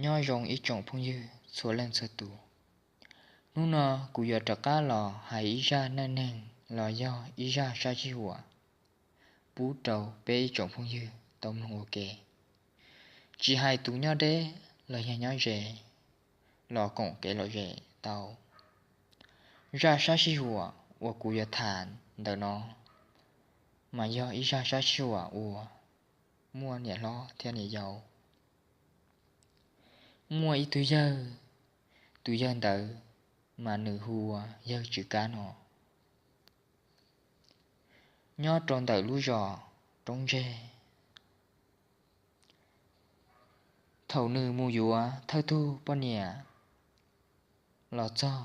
Nyob zoo ib tsoom phooj ywg txhua leej txhua tus. Hnub no kuv yuav rov qab los hais ib zaj neej neeg los yog ib zaj sab sij huam pub rau peb ib tsoom phooj ywg tau mloog ua ke. Tsis hais tus nyob deb los yog nyob ze los koom kev lom zem tau. Zaj sab sij huam uas kuv yuav tham ntawm no mas yog ib zaj sab sij huam uas muaj niam hlob thiab niam yau. Muaj ib tug yawg, tus yawg ntawd mas nws hu ua yawg Tswv Kab no, nyob rau ntawm lub zos Roob Ntseg. Thaum nws mus yuav thawj tug poj niam los txog,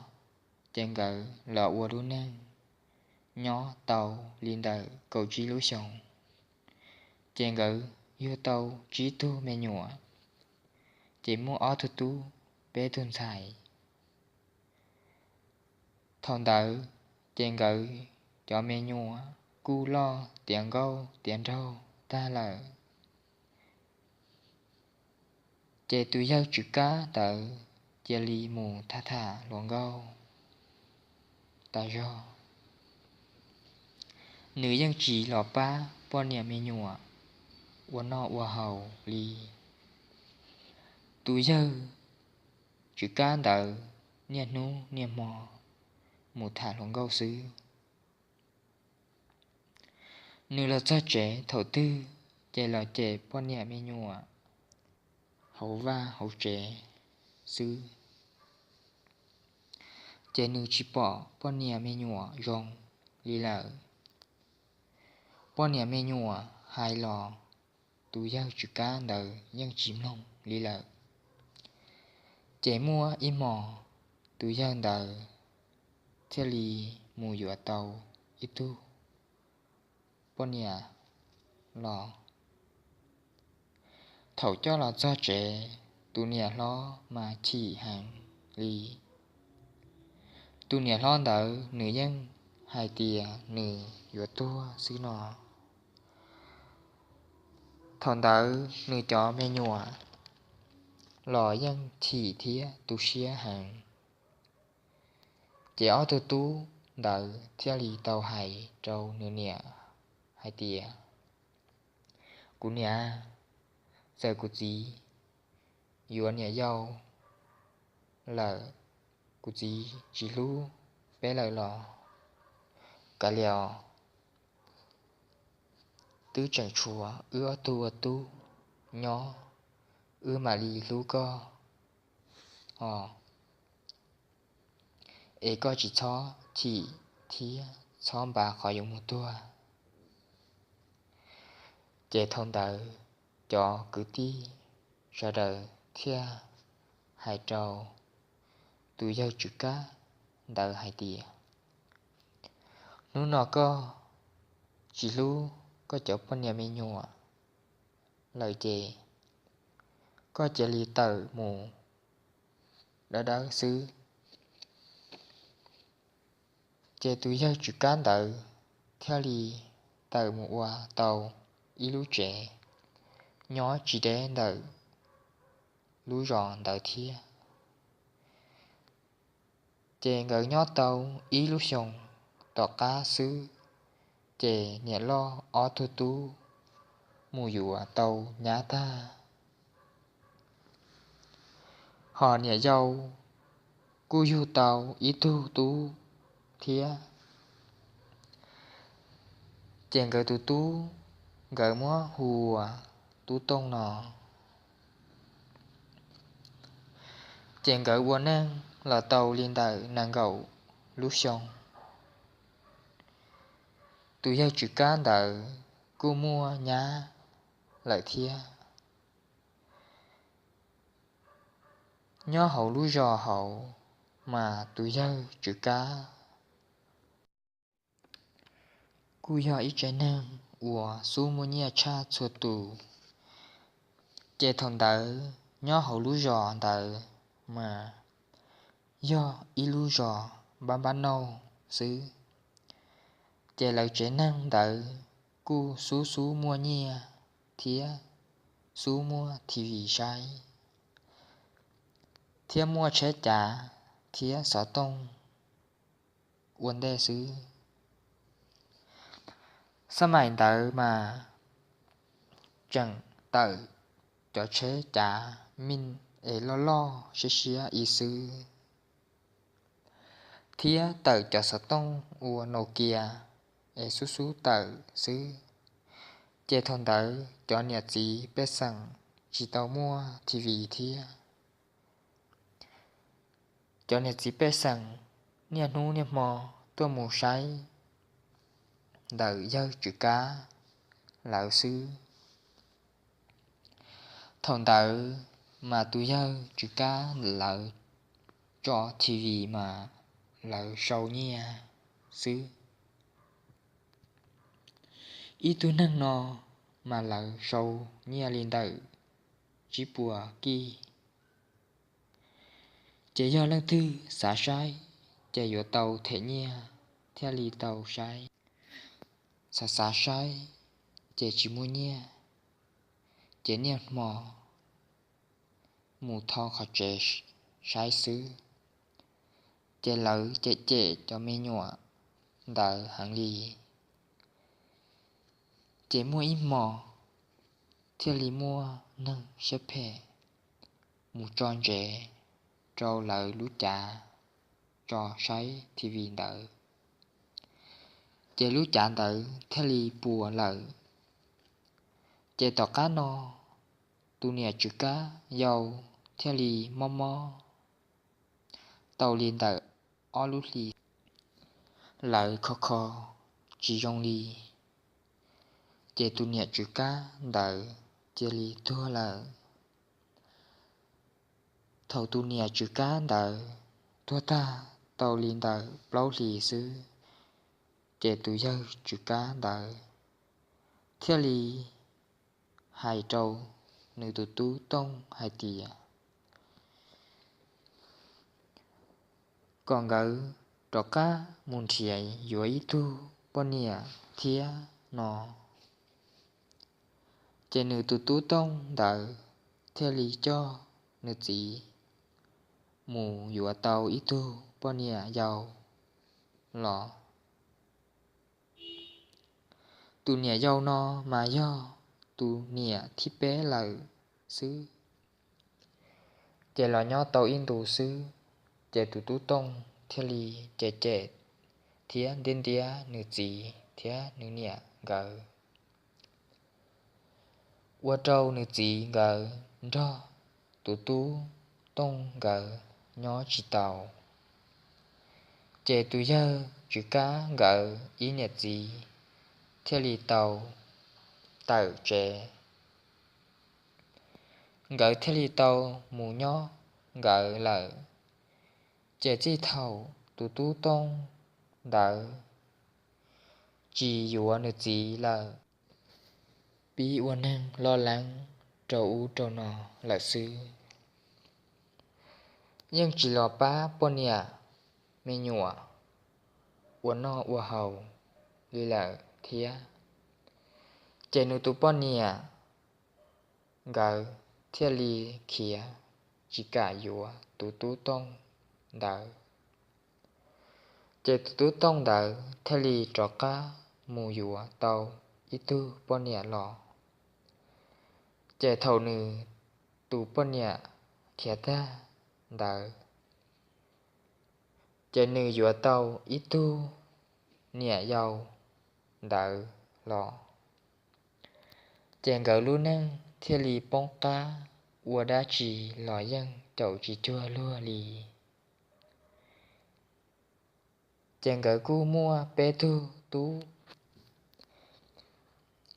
ces nkawd los ua lub neej nyob tau li ntawm kaum tsib lub xyoos, ces nkawd yug tau tsib tug me nyuam, ces muaj ob tug tub, peb tug ntxhais. Thaum ntawd ces nkawd cov me nyuam kuj loj tiav nkauj tiav nraug tag lawm. Ces tus yawg Tswv Kab ntawd cia li mus tham tham hluas nkauj tas zog. Nws yeej tsis los pab poj niam me nyuam ua noj ua haus li. Tus yawg Tswv Kab ntawd niaj hnub niaj hmo mus tham hluas nkauj xwb. Nws los txog tsev thaum twg ces los cem poj niam me nyuam hauv vaj hauv tsev xwb, ces nws tsis pom poj niam me nyuam zoo li lawm. Poj niam me nyuam hais los tus yawg Tswv Kab ntawd yeej tsis mloog li lawm. Ces muaj ib hmos tus yawg ntawd thiaj li mus yuav tau ib tug poj niam los. Thaum coj los txog tsev, tus niam hlob mas chim heev li. Tus niam hlob ntawd nws yeej hais tias nws yuav tuag xwb no. Thaum ntawd nws cov me nyuam los yeej chim thiab tu siab heev. Ces ob tug tub ntawd thiaj li tau hais rau nws niam hais tias, kuv niam, txawm kuv txiv yuav niam yau lawm, kuv txiv tsis hlub peb lawm los kav liam os, twb tseem tshuav wb ob tug ua tub nyob, wb mam li hlub koj os. Es koj tsis txhob chim thiab txhob npaj qhov yuav mus tuag. Ces thaum ntawd cov kwv tij sawv daws thiaj hais rau tus yawg Tswv Kab ntawd hais tias, hnub no koj tsis hlub koj cov poj niam me nyuam lawm ces koj cia li tawm mus dawb dawb xwb. Ces tus yawg Tswv Kab ntawd thiaj li tawm mus ua tau ib lub tsev nyob tsis deb ntawm lub zos ntawd thiab. Ces nkawd nyob tau ib lub xyoos tom qab xwb, ces niam loj ob tug tub mus yuav tau nyab tag. Hos niam yau kuj yug tau ib tug tub thiab. Ces nkawd tus tub, nkawd muab hu ua Tub Tooj no. Ces nkawd ua neej los tau li ntawm nees nkaum lub xyoo, tus yawg Tswv Kab ntawd kuj muaj nyab lawm thiab. Nyob hauv lub zos hauv mas tus yawg Tswv Kab kuj yog ib tsev neeg uas xub muaj nyiaj tshaj txhua tus. Ces thaum ntawd nyob hauv lub zos ntawd mas yog ib lub zos npab npab nauj xwb. Ces lawv tsev neeg ntawd kuj xub xub muaj nyiaj thiab xub muaj T V saib. thiab muaj tsheb cav thiab xov tooj ua ntej xwb. Xab maim ntawd mas tseem tawm cov tsheb cav mij es loj loj siab siab ib xwb, thiab tawm cov xov tooj ua Nokia es xub xub tawm xwb. Ces thaum ntawd cov niam txiv pej xeem tsis tau muaj T V thiab. Cov niam txiv pej xeem niaj hnub niaj hmo tuaj mus saib ntawm yawg Tswv Kab lawv xwb. Thaum ntawd mas tus yawg Tswv Kab lawv tso T V mas lawv sau nyiaj xwb. Ib tug neeg no mas lawv sau nyiaj li ntawm tsib puas kij. Ces yog leej twg xav saib ces yuav tau them nyiaj thiaj li tau saib. Xav xav saib ces tsis muaj nyiaj, ces niaj hmo mus tho qhov tsev saib xwb. Ces lawv cem cem cov me nyuam ntawd heev li. Ces muaj ib hmo thiaj li muaj neeg siab phem mus tso ntsev rau lawv lub cav tso saib T V ntawd. Ces lub cav ntawd thiaj li puas lawm. Ces tom qab no tus niam Tswv Kab yau thiaj li mob mob tau li ntawm ob lub hlis, lawv kho kho tsis zoo li, ces tus niam Tswv Kab ntawd cia li tuag lawm. Thaum tus niam Tswv Kab ntawd tuag tag tau li ntawm plaub hlis xwb, ces tus yawg Tswv Kab ntawd thiaj li hais rau nws tus tub Tooj hais tias kom nkawd rov qab mus nrhiav yuav ib tug poj niam thiab no. Ces nws tus tub Tooj ntawd thiaj li coj nws txiv mus yuav tau ib tug poj niam yau los. Tus niam yau no mas yog tus niam thib peb lawm xwb. Ces los nyob tau ib ntus xwb, ces tus tub Tooj thiaj li cem cem thiab ntiab ntiab nws txiv thiab nws niam nkawd, ua rau nws txiv nkawd nrog tus tub Tooj nkawd nyob tsis tau. Ces tus yawg Tswv Kab nkawd ib niam txiv thiaj li tau tawm tsev, nkawd thiaj li tau mus nyob nkawd lawm. Ces txij thaum tus tub Tooj ntawd tsis yuav nws txiv lawm, pib ua neeg loj leeb rau ub rau no lawm xwb. Yeej tsis los pab poj niam me nyuam ua noj ua haus li lawm thiab. Ces nws tus poj niam nkawd thiaj li khiav tsis kam yuav tus tub Tooj ntawd. Ces tus tub Tooj ntawd thiaj li rov qab mus yuav tau ib tug poj niam los. Ces thaum nws tus poj niam khiav tag ntawd, ces nws yuav tau ib tug niam yau ntawd los. Ces nkawd lub neej thiaj li poob qab, ua dab tsi los yeej caum tsis cuag luag li. Ces nkawd kuj muaj peb tug tub.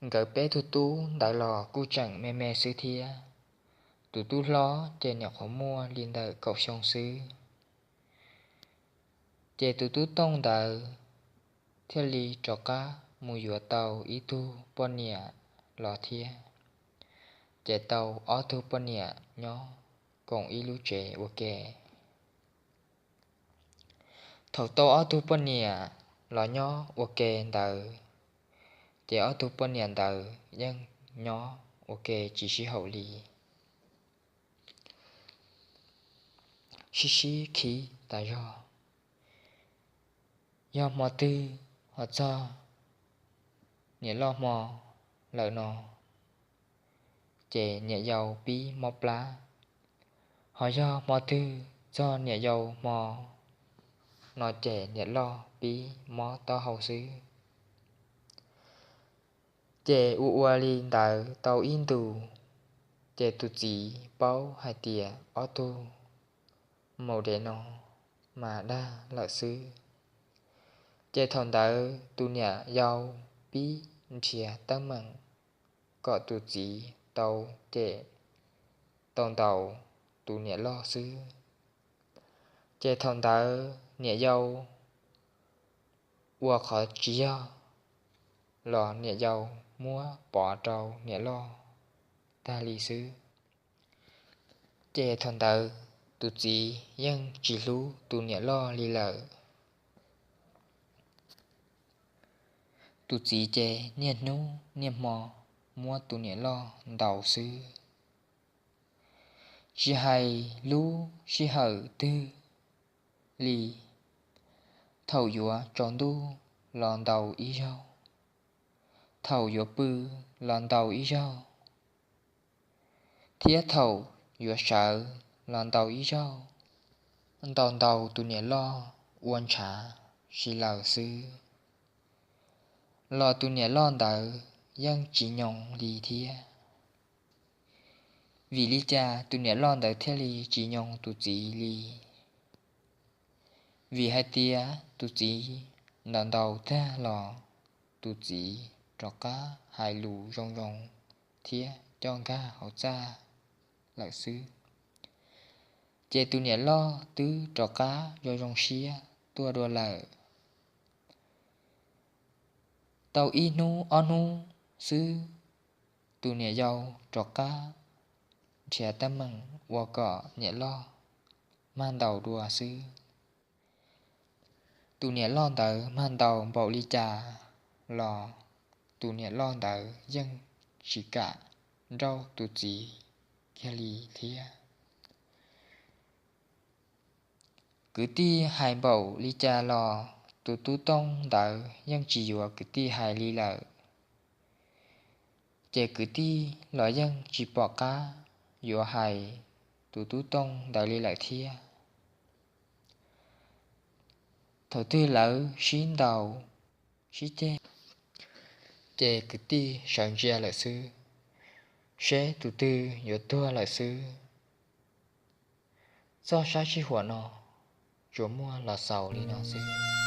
Nkawd peb tug tub ntawd los kuj tseem me me xwb thiab. Tus tub hlob ces nyuam qhuav muaj li ntawm kaum xyoo xwb. Ces tus tub Tooj ntawd thiaj li rov qab mus yuav tau ib tug poj niam los thiab. Ces tau ob tug poj niam nyob koom ib lub tsev ua ke. Thaum tau ob tug poj niam los nyob ua ke ntawd, ces ob tug poj niam ntawd yeej nyob ua ke tsis sib haum li. sib sib khib tas zog. Yog hmo twg ho txog niam loj hmo lawm no, ces niam yau pib mob plab, ho yog hmo twg txog niam yau hmo no ces niam loj pib mob taub hau xwb. Ces ua ua li ntawd tau ib ntus, ces tus txiv paub hais tias ob tug maum dev no mas dag lawm xwb. Ces thaum ntawd tus niam yau pib nrhiav teeb meem kom tus txiv tau cem, tau ntaus tus niam loj xwb. Ces thaum ntawd niam yau ua qhov tsis yog los niam yau muab pov rau niam loj tag li xwb. Ces thaum ntawd tus txiv yeej tsis hlub tus niam loj li lawm. Tus txiv ces niaj hnub niaj hmo muab tus niam loj ntaus xwb, tsis hais lub sij hawm twg li. Thaum yuav tsaus ntuj los ntaus ib zaug, thaum yuav pw los ntaus ib zaug, thiab thaum yuav sawv los ntaus ib zaug. Ntaus ntaus tus niam loj ua ntshav si lawm xwb, los tus niam loj ntawd yeej tsis nyoo li thiab. Vim li cas tus niam loj ntawd thiaj li tsis nyoo tus txiv li? Vim hais tias tus txiv ntaus ntaus tag los tus txiv rov qab hais lus zoo zoo thiab coj nkag hauv txaj lawm xwb. Ces tus niam loj twb rov qab zoo zoo siab tuaj dua lawm. Tau ib hnub ob hnub xwb, tus niam yau rov qab nrhiav teeb meem ua kom niam loj mag ntaus dua xwb. Tus niam loj ntawd mag ntaus npaum li cas los tus niam loj ntawd yeej tsis kam nrauj tus txiv kiag li thiab. Kwv tij hais npaum li cas los tus tub tooj ntawd yeej tsis yuav kwv tij hais li lawm. Ces kwv tij los yeej tsis pom qab yuav hais tus tub tooj ntawd li lawm thiab. Thaum twg lawv sib ntaus sib ceg, ces kwv tij sawv ntsia lawm xwb, seb tus twg yuav tuag lawm xwb. Txoj sab sij huam no tsuas muaj los xaus li no xwb.